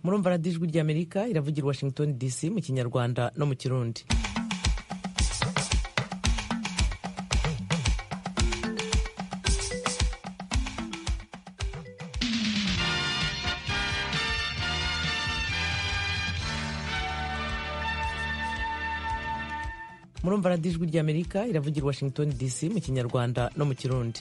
Murumva Radiyo Ijwi ry'Amerika iravugira Washington DC mu Kinyarwanda no mu Kirundi. Murumva Radiyo Ijwi ry'Amerika iravugira Washington DC mu Kinyarwanda no mu Kirundi.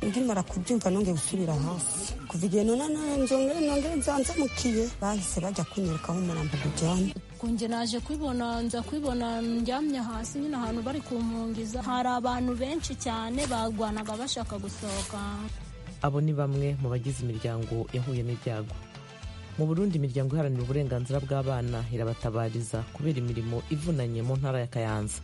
Nkimara kubyumva nongeye gusubira hasi, kuva igihe none nongeye nzanzamukiye, bahise bajya kunyerekaho umurambo gujyana. Njye naje kwibona, nza kwibona ndyamye hasi nyine ahantu bari kumpungiza, hari abantu benshi cyane barwanaga bashaka gusohoka. Abo ni bamwe mu bagize imiryango yahuye n'ibyago. Mu Burundi, imiryango iharanira uburenganzira bw'abana irabatabariza kubera imirimo ivunanye mu ntara ya Kayanza.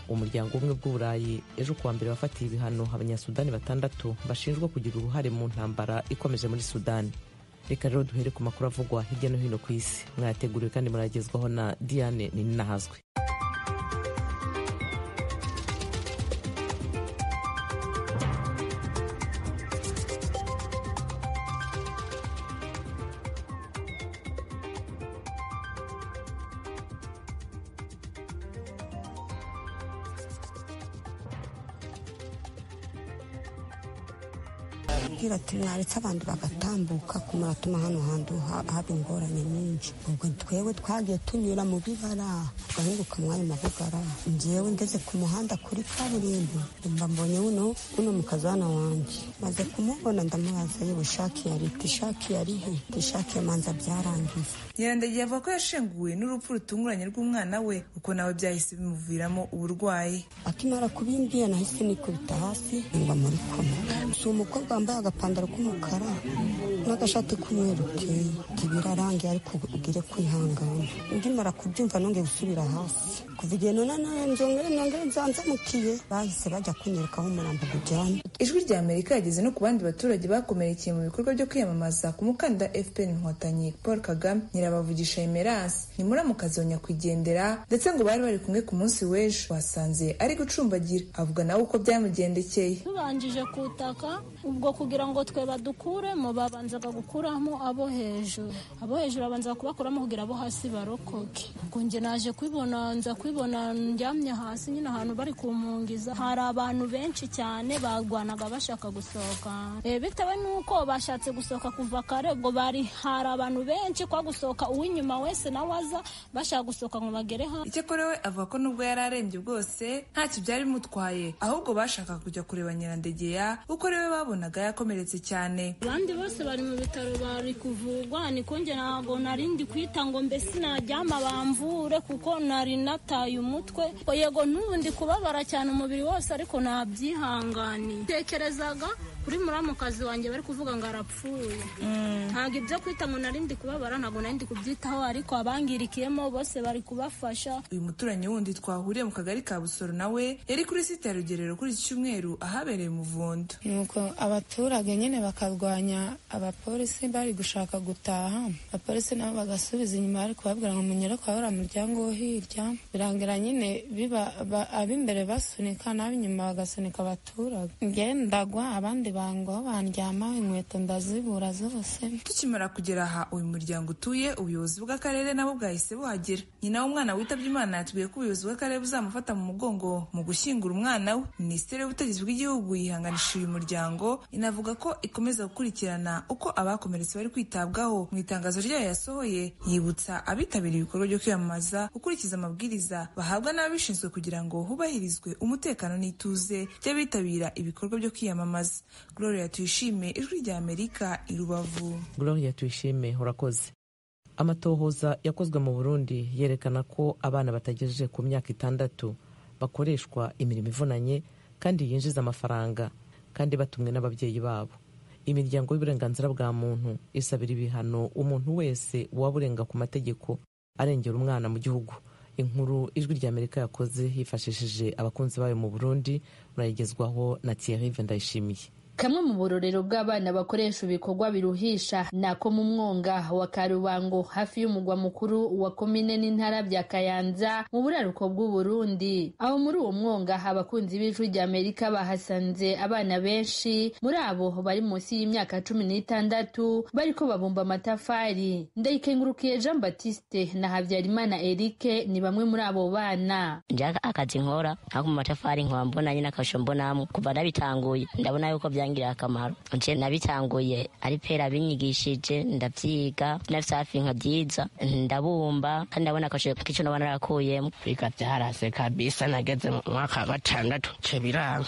Umuryango Ubumwe bw'Uburayi ejo kuwa mbere wafatiye ibihano Abanyasudani 6 bashinjwa kugira uruhare mu ntambara ikomeje muri Sudani. Reka rero duhere ku makuru avugwa hirya no hino ku isi, mwayateguriwe kandi muragezwaho na Diane Ninahazwe. Ati mwaretse abandi bagatambuka kumuratuma hano hantu haba ingorane nyinshi. Ubwo twewe twagiye tunyura mu bibara tugahinguka mw'ayo mabugara. Njyewe ngeze ku muhanda kuri kaburimbo mba mbonye uno mukazana wanjye, maze kumubona ndamubaza yewe shaki yari tishaki yari he tishaki manza byarangiye. Nyirandagiye avuga ko yashenguwe n'urupfu rutunguranye rw'umwana we, kuko nawe byahise bimuviramo uburwayi. Akimara kubimbwira nahise nikubita hasi ngwa muri koma. Si umukobwa wambaye agapantaro k'umukara n'agashati k'umweru uteye birarangiye, ariko ugire kwihangana. Nkimara kubyumva nongeye gusubira hasi, kuva igihe none nongeye nzanzamukiye, bahise bajya kunyerekaho umurambo gujyana. Ijwi rya Amerika yageze no ku bandi baturage bakomerekeye mu bikorwa byo kwiyamamaza ku mukandida FPR Inkotanyi Paul Kagame. Nyirabavugisha Emerance ni muramukazi wa nyakwigendera, ndetse ngo bari bari kumwe ku munsi w'ejo, wasanze ari gucumbagira. Avuga nawe uko byamugendekeye. Tubanjije kutaka ubwo kugira ngo twe badukuremo, babanzaga gukuramo abo hejuru, abo hejuru babanza kubakuramo kugira abo hasi barokoke. Ubwo njye naje kwibona, nza kwibona ndyamye hasi nyine ahantu bari kumpungiza, hari abantu benshi cyane barwanaga bashaka gusohoka. Bitewe n'uko bashatse gusohoka kuva kare, ubwo bari hari abantu benshi kwa gusohoka, uw'inyuma wese nawe aza bashaka gusohoka ngo bagere hano. Icyakora we avuga ko nubwo yari arembye bwose ntacyo byari bimutwaye, ahubwo bashaka kujya kureba Nyirandegeya kuko ariwe babonaga yakomeretse cyane. Abandi bose bari mu bitaro bari kuvurwa, niko njye ntabwo narindi kwita ngo mbese naryama bamvure kuko nari nataye umutwe. Yego n'ubu ndi kubabara cyane umubiri wose, ariko nabyihanganiye. Tekerezaga kuri muramukazi wanjye bari kuvuga ngo arapfuye. Ntabwo ibyo kwita ngo narindi kubabara ntabwo narindi kubyitaho, ariko abangirikiyemo bose bari kubafasha. Uyu muturanyi wundi twahuriye mu kagari ka Busoro nawe yari kuri site ya Rugerero kuri iki cyumweru ahabereye umuvundo. Nuko abaturage nyine bakarwanya abapolisi bari gushaka gutaha, abapolisi nabo bagasubiza inyuma bari kubabwira ngo munyere kwa uriya muryango wo hirya. Birangira nyine biba ab'imbere basunika n'ab'inyuma bagasunika abaturage. Njye ndagwa abandi bangwaho bandyama, inkweto ndazibura zose. Tukimara kugera aha uyu muryango utuye, ubuyobozi bw'akarere nabo bwahise buhagera. Nyina w'umwana witabye Imana yatubwiye ko ubuyobozi bw'akarere buzamufata mu mugongo mu gushyingura umwana we. Minisiteri y'Ubutegetsi bw'Igihugu yihanganishije uyu muryango, inavuga ko ikomeza gukurikirana uko abakomeretse bari kwitabwaho. Mu itangazo ryayo yasohoye, yibutsa abitabiriye ibikorwa byo kwiyamamaza gukurikiza amabwiriza bahabwa n'ababishinzwe kugira ngo hubahirizwe umutekano n'ituze by'abitabira ibikorwa byo kwiyamamaza. Gloria Tuyishime, Ijwi rya Amerika, i Rubavu. Gloria Tuyishime, urakoze. Amatohoza yakozwe mu Burundi yerekana ko abana batagejeje ku myaka 6 bakoreshwa imirimo ivunanye kandi yinjiza amafaranga, kandi batumwe n'ababyeyi babo. Imiryango y'uburenganzira bwa muntu isabira ibihano umuntu wese waba urenga ku mategeko arengera umwana mu gihugu. Inkuru Ijwi rya Amerika yakoze hifashishije abakunzi bayo mu Burundi murayigezwaho na Thierry Vendayishimiye. Kamwe mu burorero bw'abana bakoresha ibikorwa biruhisha nako mu mwonga wa Karubango hafi y'umugwa mukuru wa komine n'intara bya Kayanza mu buraruko bw'u Burundi. Aho muri uwo mwonga abakunzi b'Ijwi rya Amerika bahasanze abana benshi, muri abo bari munsi y'imyaka 16 bariko babumba amatafari. Ndayikengurukiye Jean Baptiste na Habyarimana Eric ni bamwe muri abo bana. Njaka akazi nkora nko mu matafari nkaba mbona nyine akasho mbonamo kuva nabitanguye ndabona yuko byangiriye akamaro. Nje nabitanguye ari pera binyigishije ndavyiga nafise hafi nkavyiza ndabumba kandi ndabona akasho kico naba narakuyemo. Kwiga vyarase kabisa, nageze mu mwaka wa 6 ce biranga.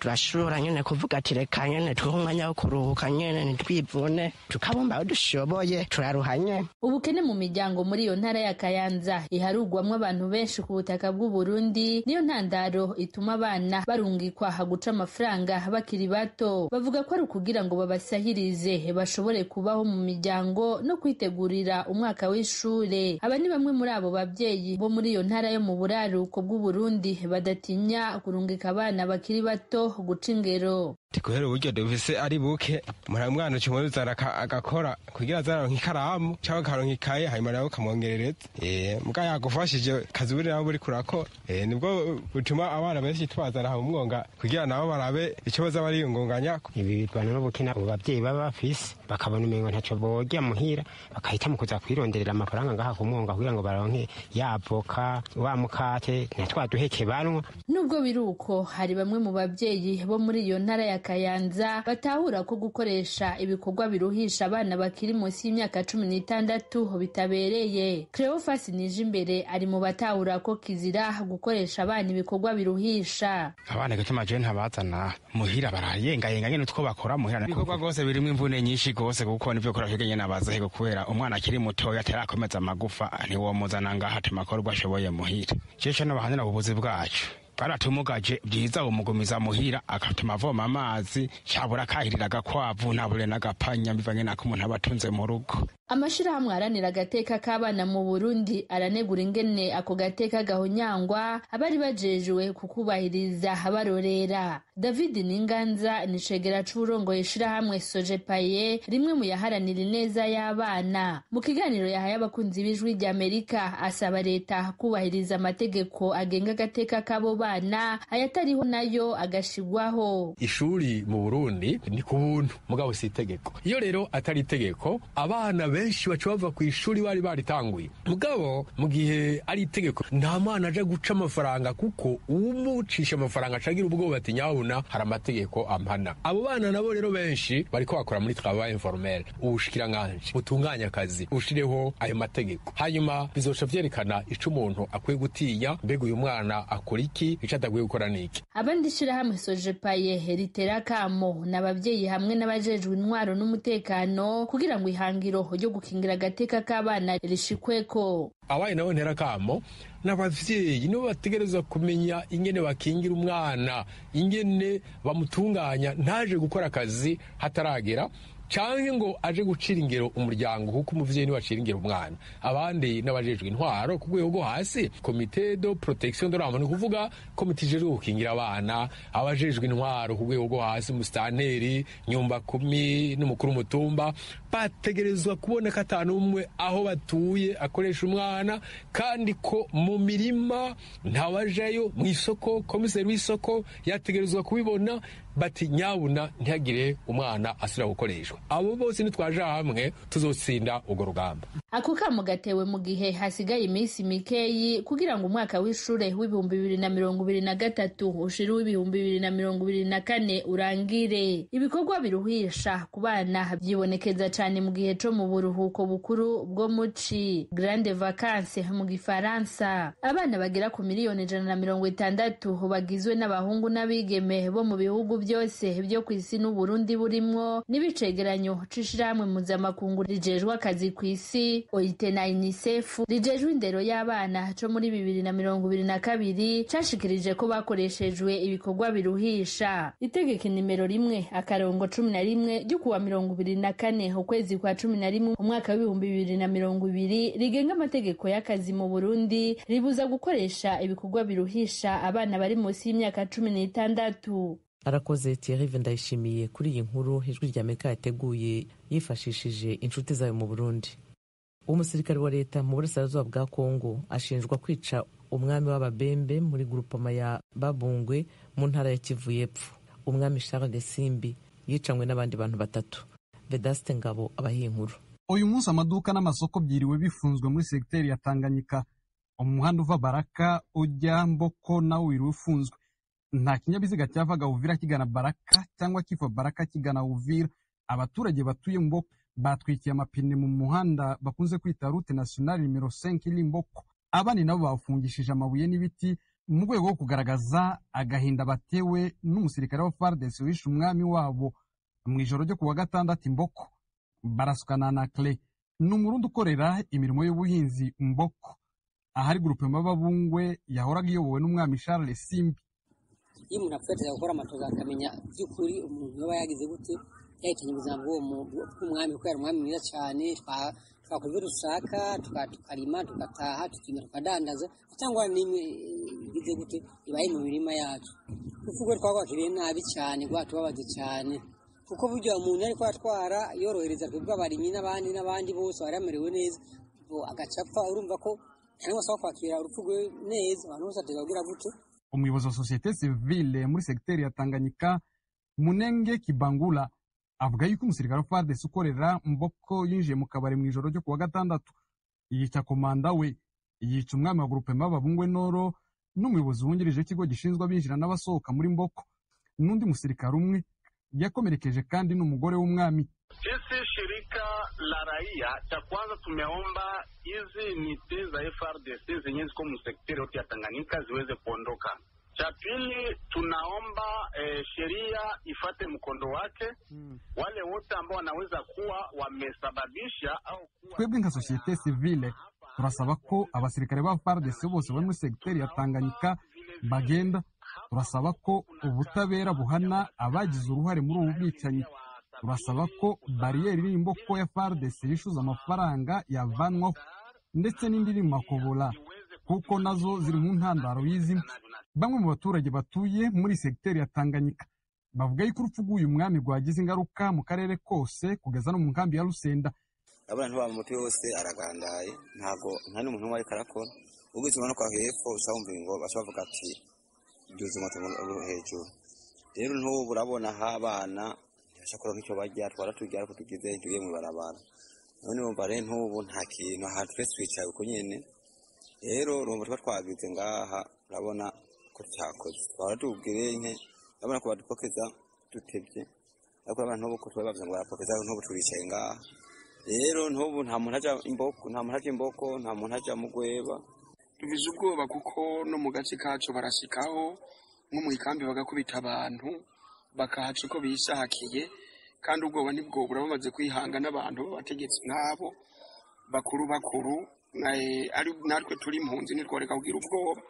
Turashobora nyene kuvuga ati reka nyene tuhe umwanya wo kuruhuka nyene ntitwivune, tukabumba aho dushoboye turaruha nyene. Ubukene mu miryango muri iyo ntara ya Kayanza iharugwamwo abantu benshi ku butaka bw'u Burundi niyo ntandaro ituma abana barungikwa guca amafaranga bakiri bato. Bavuga ko ari ukugira ngo babasahirize bashobore kubaho mu miryango no kwitegurira umwaka w'ishure. Aba ni bamwe muri abo babyeyi bo muri iyo ntara yo mu buraruko bw'u Burundi badatinya kurungika abana bakiri bato guca ingero. Guhera uburyo dufise ari buke, mwana ucumuzana agakora kugira azaronke ikaramu cyangwa akaronka ikaye, hanyuma nawe ukamwongerereza. Muga yagufashije kazi buri nawe buriko urakora, nibwo butuma abana benshi tubazana mu mwonga kugira nabo barabe icyo baza bariyungunganya. Ibi bitwana n'ubukene abo bavyeyi baba bafise, bakabona umengo ntaco borya muhira, bakahitamo kuza kwironderera amafaranga ngaha ku mwonga kugira ngo baronke ya avoka wa mukate na twa duheke banwa. Nubwo biruko hari bamwe mu bavyeyi bo muri iyo ntara ya Kayanza batahura ko gukoresha ibikorwa biruhisha abana bakiri munsi y'imyaka 16 bitabereye. Cleophas Nijimbere ari mu batahura ko kizira gukoresha abana ibikorwa biruhisha. Abana gituma je ntabazana muhira barayengayenga nyene utwo bakora muhira. Ibikorwa gose birimwo imvune nyinshi gose kuko nivyo kora kigenya nabazehe kubera umwana akiri mutoya atarakomeza amagufa ntiwomuzana ngaha atuma akora ubwo ashoboye muhira. Jewe n'abahanira ubuvuzi bwacu baratumugaje byiza umugumiza muhira akatuma avoma amazi cyabura akahirira agakwavu ntabure n'agapanya bivanye n'ako umuntu aba atunze mu rugo. Amashirahamwe aharanira agateka k'abana mu Burundi aranegura ingene ako gateka gahonyangwa abari bajejwe kukubahiriza barorera. David Ninganza ni cegera c'uwurongoye ishirahamwe Sojepaye, rimwe mu yaharanira ineza y'abana. Mu kiganiro yahaye abakunzi b'Ijwi rya Amerika asaba leta kubahiriza amategeko agenga agateka k'abo bana, ayatariho nayo agashigwaho. Ishuri mu Burundi ni ku buntu mugabo si itegeko. Iyo rero atari itegeko abana benshi baca bava ku ishuri bari baritanguye. Mugabo mu gihe ari itegeko nta mwana aja guca amafaranga kuko umucisha amafaranga acagira ubwoba ati nyabuna hari amategeko ampana. Abo bana nabo rero benshi bariko bakora muri travail informel. Ubushikiranganji butunganya akazi bushireho ayo mategeko, hanyuma bizoca vyerekana ico umuntu akwiye gutinya, mbega uyu mwana akora iki, ico adakwiye gukora niki. Abandi shirahamwe Sojepaye ritera kamo n'abavyeyi hamwe n'abajejwe intwaro n'umutekano kugira ngo ihangiro ryo gukingira agateka k'abana rishikweko. Abaye nabo ntera kamo n'abavyeyi nibo bategerezwa kumenya ingene bakingira umwana, ingene bamutunganya ntaje gukora akazi hataragera canke ngo aje gucira ingero umuryango, kuko umuvyeyi niwe acira ingero umwana. Abandi n'abajejwe intwaro ku rwego rwo hasi, komite de protection de l'enfant, ni kuvuga komite ijejwe gukingira abana, abajejwe intwaro ku rwego rwo hasi, musitanteri, nyumba kumi n'umukuru w'umutumba, bategerezwa kubona ko ata n'umwe aho batuye akoresha umwana, kandi ko mu mirima ntawajayo, mu isoko komiseri w'isoko yategerezwa kubibona, bati nyabuna ntihagire umwana asubira gukoreshwa. Abo bose nitwaje hamwe tuzotsinda urwo rugamba. Ako kamo gatewe mu gihe hasigaye iminsi mikeyi kugira ngo umwaka w'ishure w'2023 ushire uw'2024 urangire. Ibikorwa biruhisha ku bana vyibonekeza cane mu gihe co mu buruhuko bukuru bwo muci, grande vacances mu gifaransa. Abana bagera ku 160,000,000 bagizwe n'abahungu n'abigeme bo mu bihugu byose byo kw'isi n'Uburundi burimwo, n'ibicegeranyo c'ishirahamwe mpuzamakungu rijejwe akazi kw'isi OIT na UNICEF rijejwe indero y'abana co muri 2022 cashikirije ko bakoreshejwe ibikorwa biruhisha. Itegeko nimero 1-11 ryo kuwa 24 ukwezi kwa 11 umwaka w'ibihumbi 2020 rigenga amategeko y'akazi mu Burundi ribuza gukoresha ibikorwa biruhisha abana bari munsi y'imyaka 16. Arakoze Thierry Ndayishimiye kuri iyi nkuru Ijwi rya Amerika yateguye yifashishije inshuti zayo mu Burundi. Umusirikare wa leta mu burasirazuba bwa Kongo ashinjwa kwica umwami w'Ababembe muri grupama ya Babungwe mu ntara ya Kivu y'Epfo. Umwami Charles Simbi yicanywe n'abandi bantu batatu. Vedaste Ngabo abahiye inkuru. Uyu munsi amaduka n'amasoko byiriwe bifunzwe muri segiteri ya Tanganyika. Umuhanda uva Baraka ujya Mboko nawo wiriwe ufunzwe. Nta kinyabiziga cyavaga Uvira kigana Baraka cyangwa kiva Baraka kigana Uvira. Abaturage batuye Mboko batwikiye amapine mu muhanda bakunze kwita route nationale nimero 5 iri Mboko. Abandi nabo bafungishije amabuye n'ibiti mu rwego rwo kugaragaza agahinda batewe n'umusirikare wa FARDC wishe umwami wabo mu ijoro ryo kuwa gatandatu Mboko. Barasukana na Clay ni Umurundi ukorera imirimo y'ubuhinzi Mboko, ahari groupement Babungwe yahoraga iyobowe n'umwami Charles Simbi. Iyo umuntu apfuye ateza gukora amatoza akamenya by'ukuri umuntu yaba yagize gute, yahitanye ubuzima bw'umwami, kuko yari umwami mwiza cyane. Twakora ibyo dushaka, tukarima, tugataha, tukimera, tukadandaza, cyangwa n'imwe igize gute ibaye mu mirima yacu. Urupfu rwe twagwakiriye nabi cyane, rwatubabaje cyane, kuko burya umuntu ariko atwara yorohereza twebwe abarimyi n'abandi n'abandi bose bari bamerewe neza, agacapfa. Urumva ko cyangwa se kwakira urupfu rwe neza, abantu bose bateza kugira gute. Umuyobozi wa sosiyete sivile muri segiteri ya Tanganyika, Munenge Kibangula, avuga yuko umusirikare wa FARDC ukorera Mboko yinjiye mu kabari mu ijoro ryo kuwa gatandatu, yica komanda we, yica umwami wa groupement Babungwe Noro n'umuyobozi wungirije w'ikigo gishinzwe abinjira n'abasohoka muri Mboko, n'undi musirikare umwe yakomerekeje kandi n'umugore w'umwami. Sisi shirika la raia, cha kwanza tumeomba hizi niti za FRDC zenye ziko msekteri yote ya Tanganyika ziweze kuondoka. Cha pili tunaomba sheria ifate mkondo wake. Wale wote ambao wanaweza kuwa wamesababisha au kuwa... Twebwe nka sosiyete sivile turasaba ko abasirikare ba FARDC bose bari muri segiteri ya Tanganyika bagenda. Turasaba ko ubutabera buhana abagize uruhare muri ubu bwicanyi. Turasaba ko bariyeri iri Mboko ya FARDC yishyuza amafaranga yavanwaho, ndetse n'indi iri mu Makobola, kuko nazo ziri mu ntandaro y'izi. Bamwe mu baturage batuye muri segiteri ya Tanganyika bavuga yuko urupfu rw'uyu mwami rwagize ingaruka mu karere kose kugeza no mu nkambi ya Rusenda. Abana ntiba muti wose aragandaye, ntabwo nta n'umuntu umwe ariko arakora. Ugize umanuka hepfo usanga ngo baca bavuga ati byuze moto hejuru. Rero ntubu urabona aho abana ntibasha kuronka icyo barya, twara turya ariko tugize tugiye mu ibarabara. None urumva rero ntubu nta kintu, aha twese twicaye uko nyene. Rero urumva tuba twagize ngaha, urabona ko tutakoze. Twara tubwire nke, urabona ko badupokeza dutevye. Ariko urabona ntubu ko tuba bavuze ngo barapokeza, ntubu turicaye ngaha. Rero ntubu nta muntu aja Imboko, nta muntu aja Imboko, nta muntu aja mu Gweba. Tubize ubwoba kuko no mu gace kacu barashikaho nko mu ikambi bagakubita abantu bakahaca uko bishakiye, kandi ubwoba ntibwobura bamaze kwihanga n'abantu b'abategetsi nk'abo bakuru bakuru, ari natwe turi impunzi ntitworeka kugira ubwoba,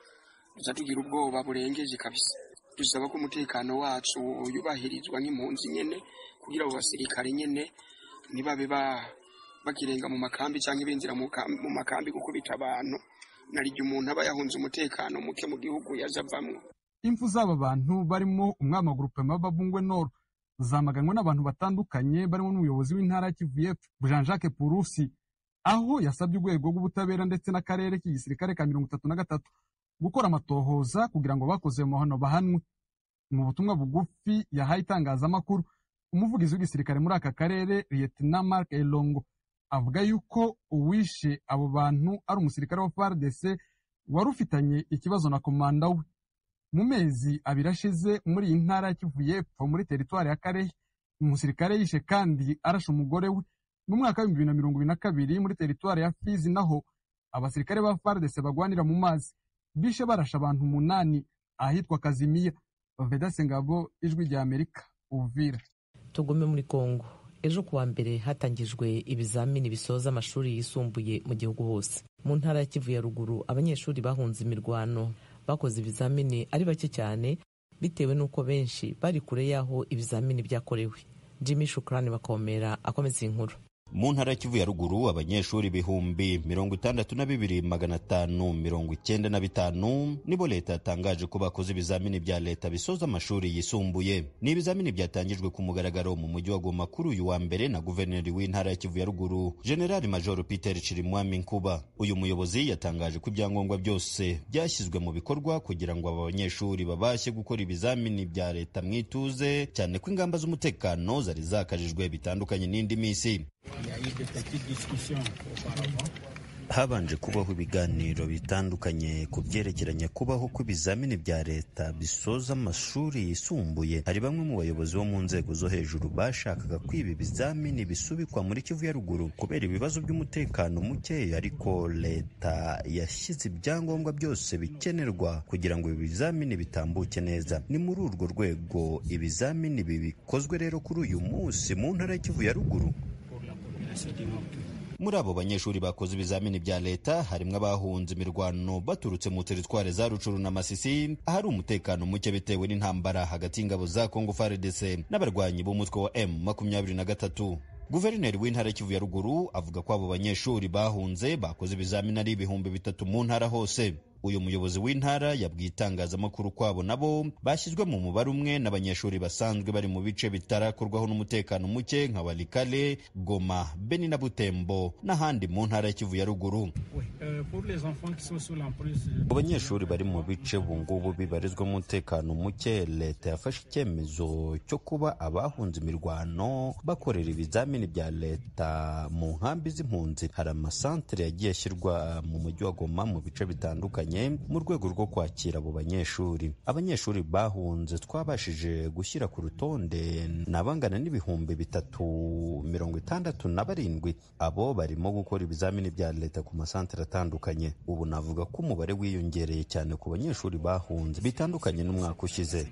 duca tugira ubwoba burengeje kabisa. Dusaba ko umutekano wacu yubahirizwa nk'impunzi nyene, kugira abo basirikare nyene ntibabe bakirenga mu makambi cyangwa binjira mu makambi gukubita abantu, nariryo umuntu aba yahunze umutekano muke mu gihugu yaje avamwo. Impfu z'aba bantu barimo umwami wa groupement Babungwe Nord zamaganwe n'abantu batandukanye barimo n'umuyobozi w'intara ya Kivu y'Epfo Jean Jacques Purusi, aho yasabye urwego rw'ubutabera ndetse n'akarere k'igisirikare ka 33 gukora amatohoza kugira ngo bakoze amahano bahanwe. Mu butumwa bugufi yahaye itangazamakuru, umuvugizi w'igisirikare muri aka karere Lieutenant Mark Elongo avuga yuko uwishe abo bantu ari umusirikare wa FARDC wari ufitanye ikibazo na komanda we. Mu mezi abiri ashize muri iyi ntara ya Kivu y'Epfo muri teritwari ya Karehe, umusirikare yishe kandi arashe umugore we. Mu mwaka wa 2022 muri teritwari ya Fizi naho abasirikare ba FARDC bagwanira mu mazi bishe barashe abantu 8 ahitwa Kazimiya. Vedaste Ngabo, Ijwi rya Amerika, Uvira. Tugume muri Kongo. Ejo kuwa mbere hatangijwe ibizamini bisoza amashuri yisumbuye mu gihugu hose. Mu ntara ya Kivu ya ruguru abanyeshuri bahunze imirwano bakoze ibizamini ari bake cyane, bitewe n'uko benshi bari kure y'aho ibizamini byakorewe. Jimmy Shukrani bakomera akomeza inkuru. Mu ntara ya Kivu ya Ruguru, abanyeshuri 62,595 nibo leta yatangaje ko bakoze ibizamini bya leta bisoza amashuri yisumbuye. Ni ibizamini byatangijwe ku mugaragaro mu mujyi wa Goma kuri uyu wa mbere na guverineri w'intara ya Kivu ya Ruguru, General Major Peter Chirimwami Nkuba. Uyu muyobozi yatangaje ko ibyangombwa byose byashyizwe mu bikorwa kugira ngo aba banyeshuri babashe gukora ibizamini bya leta mu ituze, cyane ko ingamba z'umutekano zari zakajijwe bitandukanye n'indi minsi. Habanje kubaho ibiganiro bitandukanye ku byerekeranye kubaho kw'ibizamini bya leta bisoza amashuri yisumbuye. Hari bamwe mu bayobozi bo mu nzego zo hejuru bashakaga ko ibi bizamini bisubikwa muri Kivu ya Ruguru kubera ibibazo by'umutekano muke, ariko leta yashyize ibyangombwa byose bikenerwa kugira ngo ibi bizamini bitambuke neza. Ni muri urwo rwego ibizamini bikozwe rero kuri uyu munsi mu ntara ya Kivu ya Ruguru. Muri abo banyeshuri bakoze ibizamini bya leta harimo abahunze imirwano baturutse mu teritware za Rucuru na Masisi, ahari umutekano muke bitewe n'intambara hagati y'ingabo za Congo FARDC n'abarwanyi b'umutwe wa M23. Guverineri w'intara ya Kivu ya Ruguru avuga ko abo banyeshuri bahunze bakoze ibizamini ari 3,000 mu ntara hose. Uyu muyobozi w'intara yabwiye itangazamakuru kwabo nabo bashyizwe mu mubare umwe n'abanyeshuri basanzwe bari mu bice bitarakorwaho n'umutekano muke nka Walikale, Goma, Beni na Butembo n'ahandi mu ntara ya Kivu ya Ruguru. Mu banyeshuri bari mu bice ubungubu bibarizwamo umutekano muke, leta yafashe icyemezo cyo kuba abahunze imirwano bakorera ibizamini bya leta mu nkambi z'impunzi. Hari amasantere yagiye ashyirwa mu mujyi wa Goma mu bice bitandukanye mu rwego rwo kwakira abo banyeshuri. Abanyeshuri bahunze twabashije gushyira ku rutonde ni abangana n'3,067. Abo barimo gukora ibizamini bya leta ku masantere atandukanye. Ubu navuga ko umubare wiyongereye cyane ku banyeshuri bahunze bitandukanye n'umwaka ushize.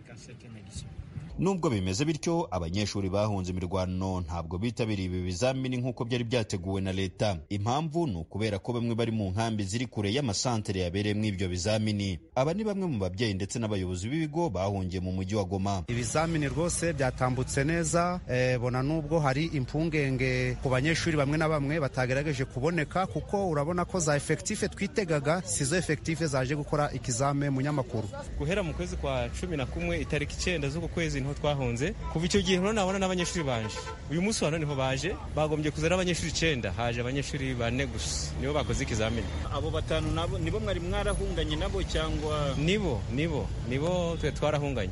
Nubwo bimeze bityo, abanyeshuri bahunze imirwano ntabwo bitabiriye ibi bizamini nk'uko byari byateguwe na leta. Impamvu ni ukubera ko bamwe bari mu nkambi ziri kure y'amasantere yabereyemo ibyo bizamini. Aba ni bamwe mu babyeyi ndetse n'abayobozi b'ibigo bahungiye mu mujyi wa Goma. Ibizamini rwose byatambutse neza, bona nubwo hari impungenge ku banyeshuri bamwe na bamwe batagerageje kuboneka, kuko urabona ko za efektife twitegaga sizo efektife zaje gukora ikizame munyamakuru. Guhera mu kwezi kwa 11 itariki 9 z'uku kwezi niho twahunze. Kuva icyo gihe rero nabona n'abanyeshuri banje uyu munsi wa none niho baje, bagombye kuza n'abanyeshuri 9, haje abanyeshuri 4 gusa nibo bakoze ikizamini. Abo batanu nabo nibo mwari mwarahunganye nabo cyangwa nibo twe twarahunganye?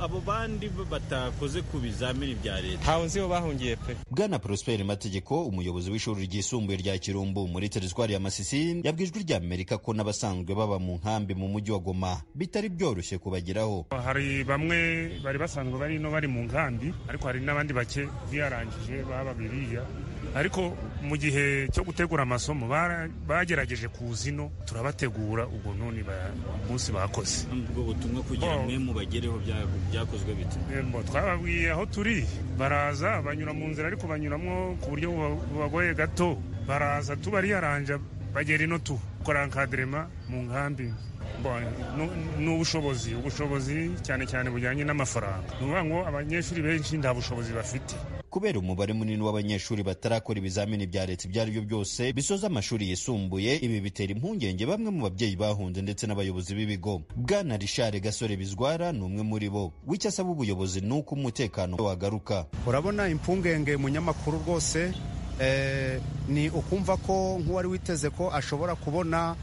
Abo bandi batakoze ku bizamini bya leta ntawe nzi bo bahungiye pe. Bwana Prosper Mategeko, umuyobozi w'ishuri ryisumbuye rya Kirumbu muri teritwari ya Masisi, yabwijwe rya Amerika ko n'abasanzwe baba mu nkambi mu mujyi wa Goma bitari byoroshye kubageraho. Hari bamwe bari basanzwe bari no bari mu nkambi, ariko hari n'abandi bake biyarangije baba biriya, ariko mu gihe cyo gutegura amasomo bagerageje kuza ino turabategura, ubwo none munsi bakoze ubwo butumwa kugira mwe mubagereho byakozwe bite? Twababwiye aho turi, baraza banyura mu nzira, ariko banyuramo ku buryo bubagoye gato, baraza tubariyaranja bagera ino tu kora encadrement mu nkambi. Ni ubushobozi cyane cyane bujyanye n'amafaranga. Ni ukuvuga ngo abanyeshuri benshi nta bushobozi bafite. Kubera umubare munini w'abanyeshuri batarakora ibizamini bya leta ibyo ari byo byose bisoza amashuri yisumbuye, ibi bitera impungenge bamwe mu babyeyi bahunze ndetse n'abayobozi b'ibigo. Bwana Richard Gasore Bizwara ni umwe muri bo. Wicyo asaba ubuyobozi ni uko umutekano wagaruka. Urabona impungenge munyamakuru rwose ni ukumva ko nk'uwari witeze ko ashobora kubona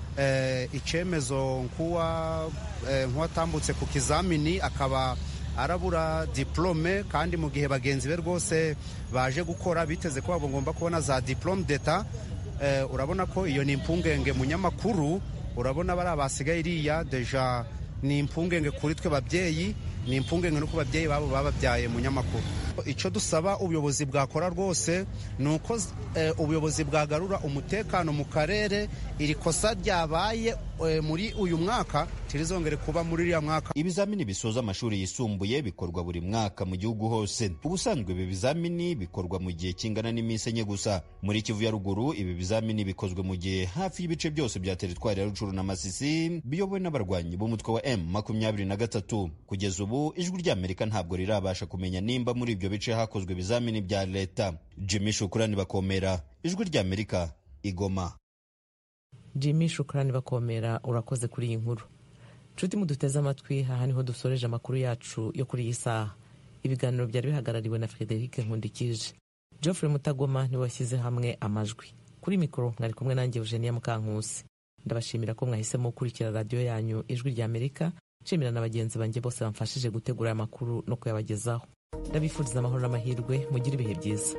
icyemezo nk'uwatambutse ku kizamini akaba arabura diplome, kandi mu gihe bagenzi be rwose baje gukora biteze ko bagomba kubona za diplome d'etat. Urabona ko iyo ni impungenge munyamakuru. Urabona bari abasigaye iriya deja ni impungenge kuri twe babyeyi, ni impungenge no ku babyeyi babo bababyaye munyamakuru. Icyo dusaba ubuyobozi bwakora rwose ni uko ubuyobozi bwagarura umutekano mu karere. Iri kosa ryabaye muri uyu mwaka tirizongere kuba muri uriya mwaka. Ibizamini bisoza amashuri yisumbuye bikorwa buri mwaka mu gihugu hose. Ubusanzwe ibi bizamini bikorwa mu gihe kingana n'iminsi 4 gusa. Muri Kivu ya ruguru ibi bizamini bikozwe mu gihe hafi y'ibice byose bya teritwari ya Rucuru na Masisi biyobowe n'abarwanyi b'umutwe wa M23. Kugeza ubu Ijwi ry'Amerika ntabwo rirabasha kumenya nimba muri ibyo bice hakozwe ibizamini bya leta. Jimmy Shukrani Bakomera, Ijwi ry'Amerika, Igoma. Jimmy Shukrani Bakomera, urakoze kuri iyi nkuru. Nshuti muduteze amatwi, aha niho dusoreje amakuru yacu yo kuri iyi saha. Ibiganiro byari bihagarariwe na Frederic Nkundikije. Geoffrey Mutagoma niwe washyize hamwe amajwi. Kuri mikoro mwari kumwe nanjye Eugenia Mukankusi. Ndabashimira ko mwahisemo gukurikira radiyo yanyu Ijwi ry'Amerika. Nshimira na bagenzi banjye bose bamfashije gutegura aya makuru no kuyabagezaho. Ndabifuriza amahoro n'amahirwe, mugire ibihe byiza.